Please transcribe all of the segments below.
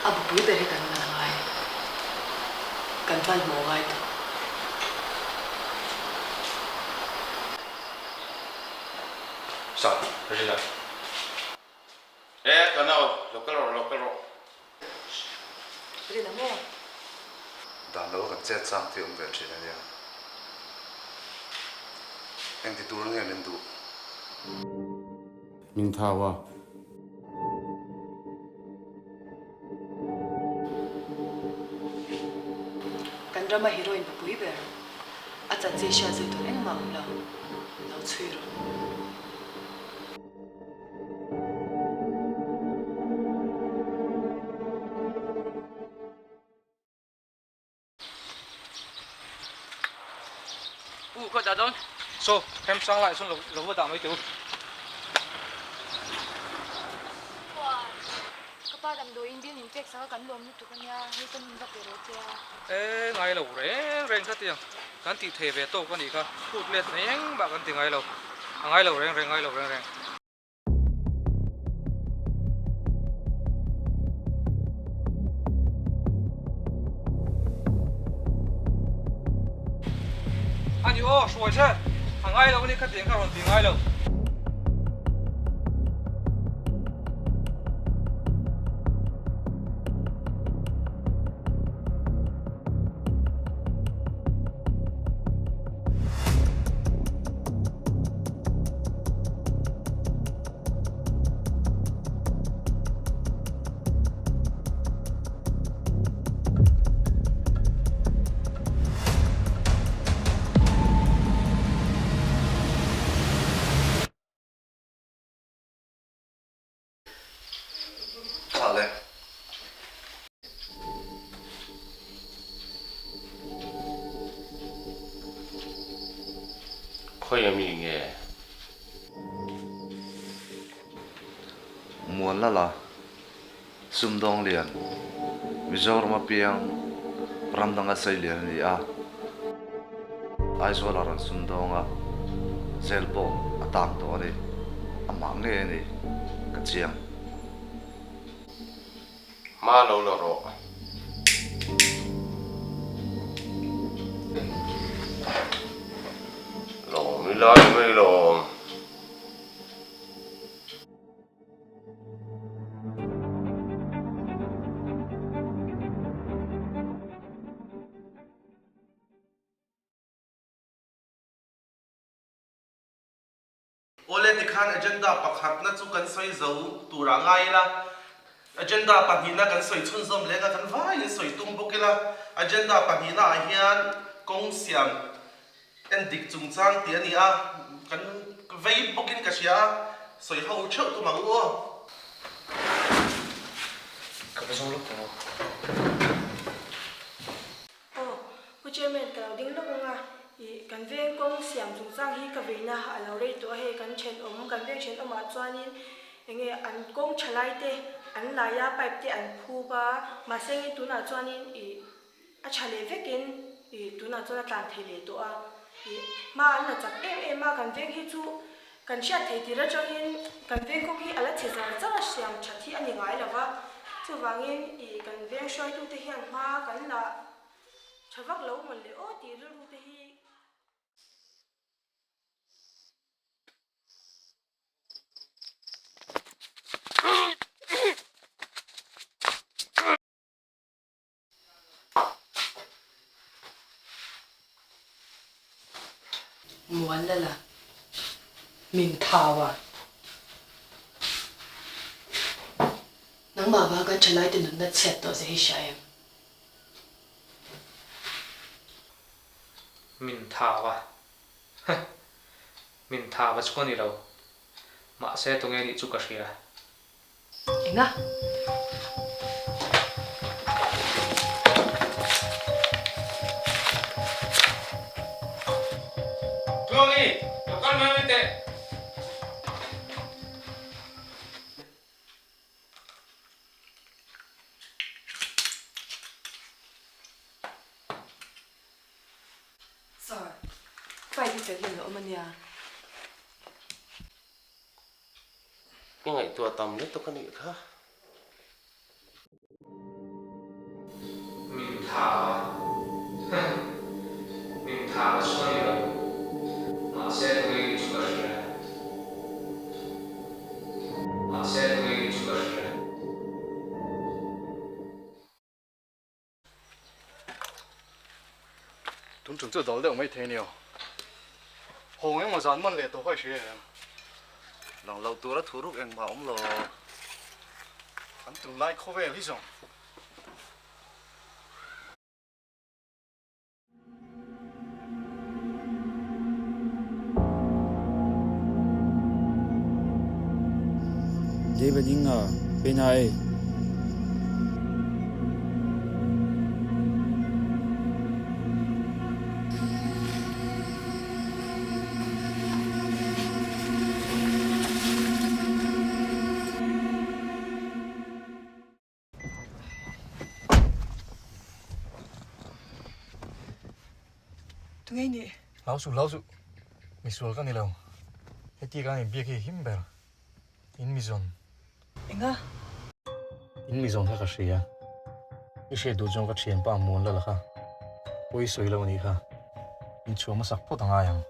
A bupui ber hi kan man a ngai. Kan hmanhmawh ngai tawh. Sa, Rina. E, ka nau, lo kal rawh, lo kal rawh. Rina maw? Dan lo a kan chet chang tih a awm ve thin a nia. Engti tur nge min duh? Min thau a. Kan rama heroine bupui ber a chanchin hriat zui tur engmah awm lo, lo chhui rawh. U khaw dah dawn. Saw, remchang laiah chuan lo va dah mai teh u. Uah, ka pa damdawiin bill min pek sak a kan lawm lutuk a nia, hei ka nun va pe rawh che a. E, ngai lo reng reng kha tiang kan tih thei ve tawk a nih kha, phut let mai engmah kan ti ngai lo, a ngai lo reng reng, ngai lo reng reng. A ni aw, hruai che, a ngai lo a ni khatiang kha rawn ti ngai lo. Tha le. Khawi a mi nge? Muan lala, Sumdawng lian, Mizoram a piang ram danga sei lian a ni a, Aizawl a rawn sumdawng a, zel pawh a tang tawh a ni, amah ngei a ni, ka chiang. Hma lo la rawh. Lawm ila ni mai lawm. Awle tikhan agenda pakhatna chu kan sawi zo turah ngai ila, agenda pahnihna kan sawi chhunzawm leh anga kan vaiin sawi tum bawk ila, agenda pahnihna ah hian kawng siam en dik chungchang tih a ni a, kan vei bawkin ka hria a, sawi ho theuh tum ang u aw. Ka va zawng lawk tawh ang. Aw, Pu Chairman ka lo ding lawk ang a, ih kan veng kawng siam chungchang hi ka veina a lo rei tawh a, hei kan thenawm, kan veng thenawmah chuanin enge an kawng thalai te an lai a, pipe te an phup a, mahse nge tunah chuanin ih a tha leh vekin ih tunah chuan a tlan thei leh tawh a, ih hma an la chak em em a, kan veng hi chu kan hriat thei tir atangin kan veng kawng hi a la chhe zar zar a, siam that hi a ni ngai lo va, chuvangin ih kan veng hruaitute hian hma kan la Tha vak lo mawn le aw tih rilru te hi. Muan la la, min thau a. Nangmah vang kan thalaite nunna chhiat tawh ze hi hria em? Min thau a, huh, min thau a chu ka ni lo, mahse tunge nih chu ka hria. Enga? Tluangi, lo kal mai mai teh. Sir, file hi fel hian a awm a nia. I ngaihtuah tam lutuk a nih kha. thau a. Huh. Min thau a chu a ni lo. Mahse tunge i chu ka hria. Mahse tunge i chu ka hria. Tun chung chu dal deuh mai thei nia. Hawng engmaw zan man leh tawh kha i hria em? Lang lo tura thu ruk engmah awm lo. Kan tunlai khawvel hi zawng. David Inga, Pena e. Tunge i nih? Hlau suh, hlau suh. Misual ka ni lo. Heti kan inbiak hi him ber. In mizawn. Enga? In mizawn kha ka hria. I hriat duh chuan ka thianpa muan la la kha. Pawi sawi lo anih kha. Inchhuah hmasak phawt a ngai ang.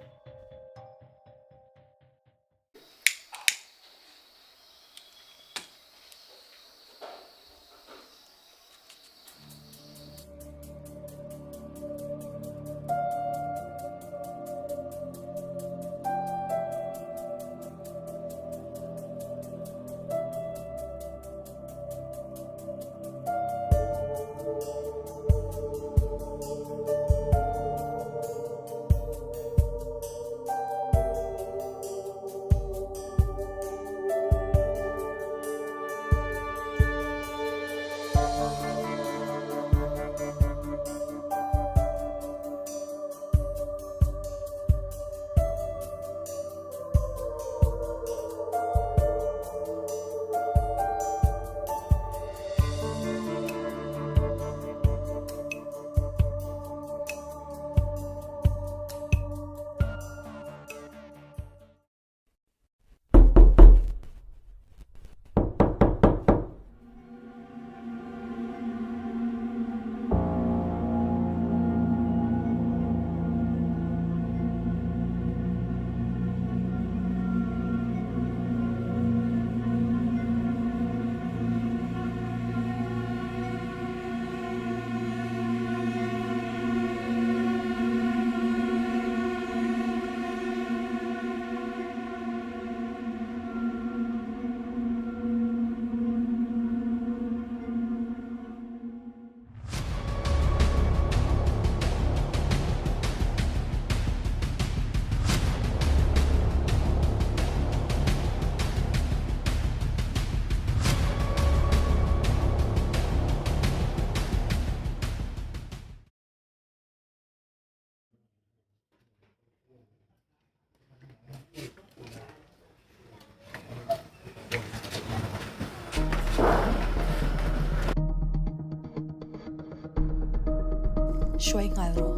Hruai nghal rawh.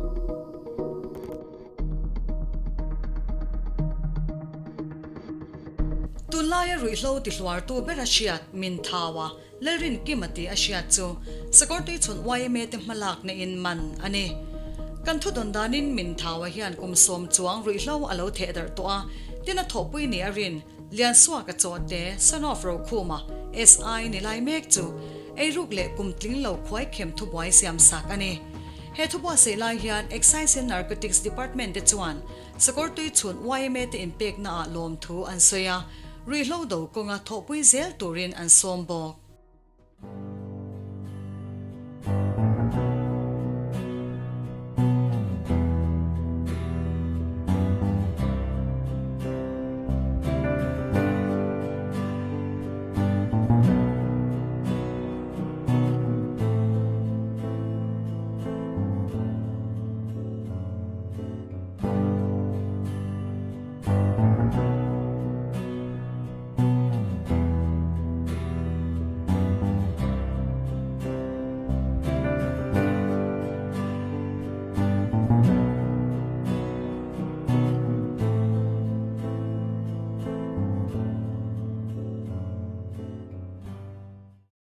Tunlaia ruihhlo tihluartu bera hriat min thau a, Lalrinkima tih a hriat chu Sakawrtui chhun yma te hmalakna in man a ni. Kan thudawn danin min thaua hian kum sawm chuang ruihhlo a lo theh darh tawh a, tin a thawhpui ni a rin Liansuaka Chawhte, son of Rokhuma, SI ni lai mek chu eiruk leh kum tling lo khuai khem thubuai siam sak a ni. He thubuatsaih lai hian Excise and Narcotics Department te chuan Sakawrtui chhun yma te inpekna ah lawmthu an sawi a, ruihhlo do kawnga thawhpui zel turin an sawm bawk.